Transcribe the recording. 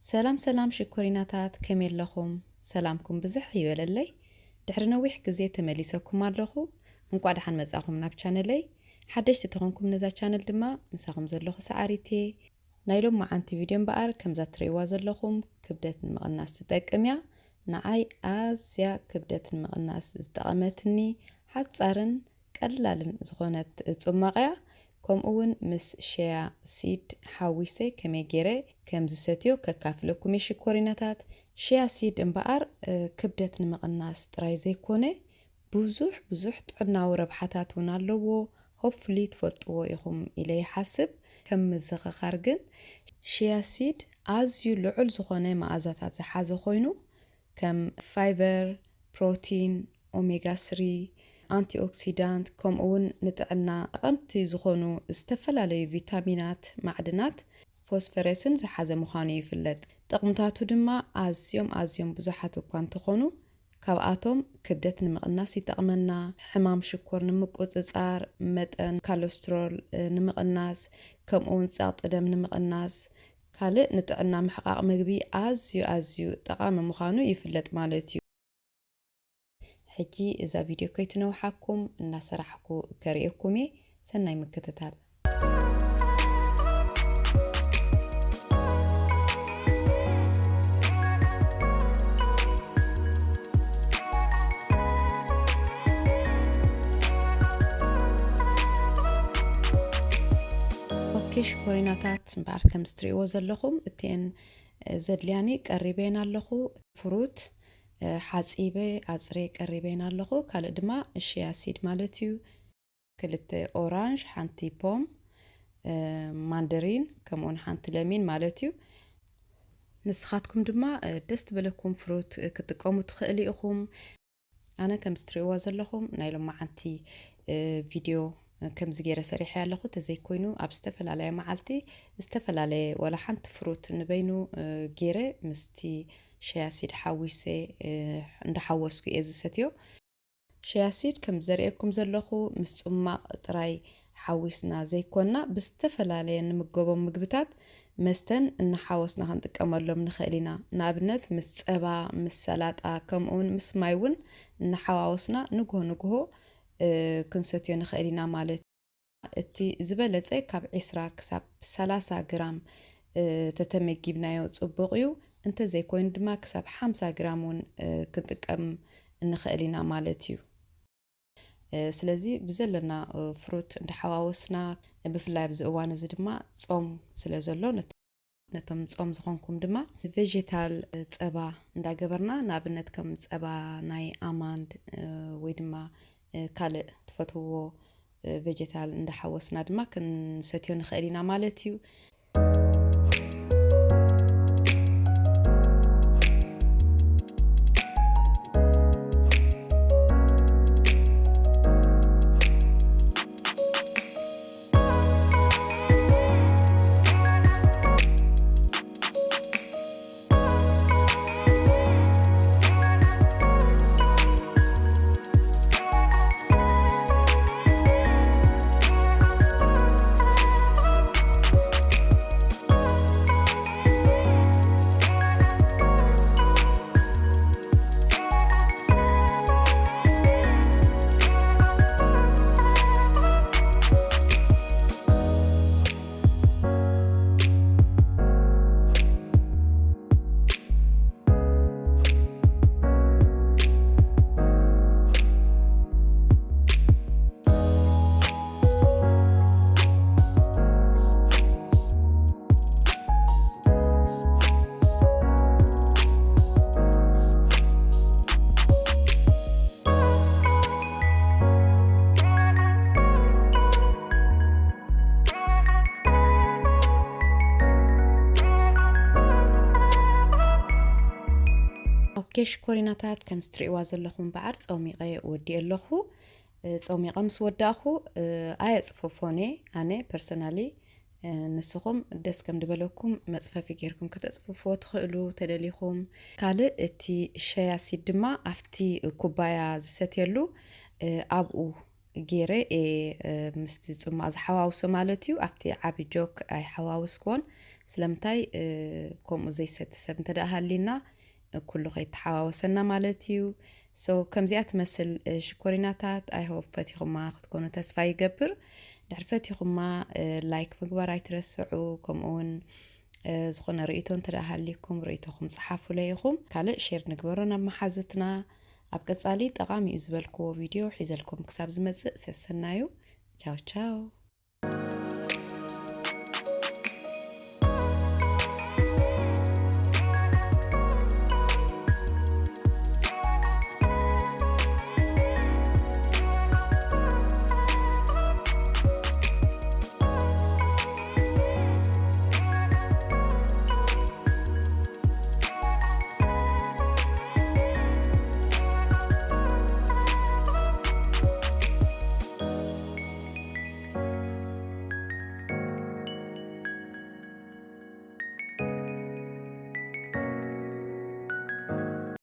ሰላም ሰላም ሽኮሪናታት፣ ከመይ ኣለኹም? ሰላምኩም ብዝሕ ይበለለይ። ድሕሪ ነዊሕ ግዜ ተመሊሰኩም ኣለኹ። እንቋዕ ደሓን መጻኹም ናብ ቻነለይ። ሓደሽቲ ተኾንኩም ነዛ ቻነል ድማ፣ ምሳኹም ዘለኹ ሰዓሪት እየ። ናይ ሎማዓንቲ ቪድዮ እምበኣር ከምዛ ትርእይዋ ዘለኹም ክብደት ንምቕናስ ትጠቅም እያ። ንዓይ ኣዝያ ክብደት ንምቕናስ ዝጠቐመትኒ ሓጻርን ቀላልን ዝኾነት ጽሟቕ እያ። ከምኡ እውን ምስ ሸያ ሲድ ሓዊሰ ከመይ ገይረ ከም ዝሰትዮ ከካፍለኩም እየ ሽኮሪናታት። ሸያ ሲድ እምበኣር፣ እ፣ ክብደት ንምቕናስ ጥራይ ዘይኮነ፣ ብዙሕ ብዙሕ ጥዕናዊ ረብሓታት እውን ኣለዎ። ሆፕፉሊ ትፈልጥዎ ኢኹም ኢለ ይሓስብ። ከም ምዝኽኻር ግን፣ ሸያ ሲድ ኣዝዩ ልዑል ዝኾነ መኣዛታት ዝሓዘ ኮይኑ፣ ከም ፋይበር፣ ፕሮቲን፣ ኦሜጋ ስሪ፣ ኣንቲኦክሲዳንት፣ ከምኡ እውን ንጥዕና ጠቐምቲ ዝኾኑ ዝተፈላለዩ ቪታሚናት፣ ማዕድናት፣ ፎስፈረስን ዝሓዘ ምዃኑ ይፍለጥ። ጥቕምታቱ ድማ ኣዝዮም ኣዝዮም ብዙሓት እኳ እንተኾኑ፣ ካብኣቶም ክብደት ንምቕናስ ይጠቕመና፣ ሕማም ሽኮር ንምቁጽጻር፣ መጠን ካለስትሮል፣ እ፣ ንምቕናስ፣ ከምኡ እውን ጸቕጢ ደም ንምቕናስ፣ ካልእ ንጥዕና ምሕቃቕ ምግቢ ኣዝዩ ኣዝዩ ጠቓሚ ምዃኑ ይፍለጥ ማለት እዩ። ሕጂ እዛ ቪድዮ ከይትነውሓኩም እናሰራሕኩ ከርእየኩም እየ። ሰናይ ምክትታል። ኦኬ ሽኮሪናታት፣ እምበኣር ከም እትርእይዎ ዘለኹም እቲኤን፣ እ፣ ዘድልያኒ ቀሪበየን ኣለኹ። ፍሩት፣ እ፣ ሓጺበ ኣጽርየ ቀሪበየን ኣለኹ። ካልእ ድማ ሺያ ሲድ ማለት እዩ። ክልተ ኦራንጅ፣ ሓንቲ ፖም፣ እ፣ ማንደሪን፣ ከምኡውን ሓንቲ ለሚን ማለት እዩ። ንስኻትኩም ድማ፣ እ፣ ደስ ዝበለኩም ፍሩት ክትጥቀሙ ትኽእሉ ኢኹም። ኣነ ከምዚ ትርእይዋ ዘለኹም ናይ ሎማዓንቲ፣ እ፣ ቪድዮ ከምዚ ገይረ ሰሪሐያ ኣለኹ። ተዘይኮይኑ ኣብ ዝተፈላለየ መዓልቲ ዝተፈላለየ ዋላ ሓንቲ ፍሩት ንበይኑ፣ እ፣ ገይረ ምስቲ ሸያ ሲድ ሓዊሰ፣ እ፣ እንዳሓወስኩ እየ ዝሰትዮ። ሸያ ሲድ ከም ዘርእየኩም ዘለኹ ምስ ጽማቕ ጥራይ ሓዊስና ዘይኮንና ብዝተፈላለየ ንምገቦም ምግብታት መስተን እናሓወስና ክንጥቀመሎም ንኽእል ኢና። ንኣብነት ምስ ጸባ፣ ምስ ሰላጣ፣ ከምኡውን ምስ ማይ እውን እናሓዋወስና ንግሆ ንግሆ፣ እ፣ ክንሰትዮ ንኽእል ኢና ማለት እዩ። እቲ ዝበለጸ ካብ ዒስራ ክሳብ ሰላሳ ግራም፣ እ፣ ተተመጊብናዮ ጽቡቕ እዩ። እንተዘይኮይኑ ድማ ክሳብ ሓምሳ ግራም እውን፣ እ፣ ክንጥቀም ንኽእል ኢና ማለት እዩ። እ፣ ስለዚ ብዘለና፣ እ፣ ፍሩት እንዳሓዋወስና፣ ብፍላይ ኣብዚ እዋን እዚ ድማ ጾም ስለ ዘሎ፣ ነት-፣ ነቶም ጾም ዝኾንኩም ድማ ቬጀታል፣ እ፣ ጸባ እንዳገበርና፣ ንኣብነት ከም ጸባ ናይ ኣማንድ፣ እ፣ ወይ ድማ፣ እ፣ ካልእ ትፈትውዎ፣ እ፣ ቬጀታል እንዳሓወስና ድማ ክንሰትዮ ንኽእል ኢና ማለት እዩ። ኦኬ ሽኮሪናታት፣ ከም እትርእይዋ ዘለኹም በዓር ጸሚቐ ወዲኤ ኣለኹ። እ፣ ጸሚቐ ምስ ወዳእኹ፣ እ፣ ኣየጽፍፎን እየ ኣነ ፐርሰናሊ። እ፣ ንስኹም ደስ ከም ዝበለኩም መጽፈፊ ጌርኩም ከተጽፍፍዎ ትኽእሉ ተደሊኹም። ካልእ እቲ ሸያ ሲድ ድማ ኣብቲ ኩባያ ዝሰትየሉ፣ እ፣ ኣብኡ ጌረ እየ፣ እ፣ ምስቲ ጽማቕ ዝሓዋውሶ ማለት እዩ። ኣብቲ ዓቢ ጆክ ኣይሓዋወስክዎን። ስለምንታይ ከምኡ ዘይሰቲ ሰብ እንተ ደኣ ሃሊና ኩሉ ከይተሓዋወሰና ማለት እዩ። So ከምዚኣ ትመስል ሽኮሪናታት I hope ፈቲኹማ ክትኮኑ ተስፋ ይገብር። ድሕሪ ፈቲኹማ like ምግባር ኣይትረስዑ። ከምኡ እውን ዝኾነ ርእይቶ እንተ ደኣ ሃሊኩም ርእይቶኹም ጸሓፉለይ ኢኹም። ካልእ share ንግበሮ ናብ መሓዙትና። ኣብ ቀጻሊ ጠቓሚ እዩ ዝበልክዎ ቪድዮ ሒዘልኩም ክሳብ ዝመጽእ ሰሰናዩ። ቻው ቻው።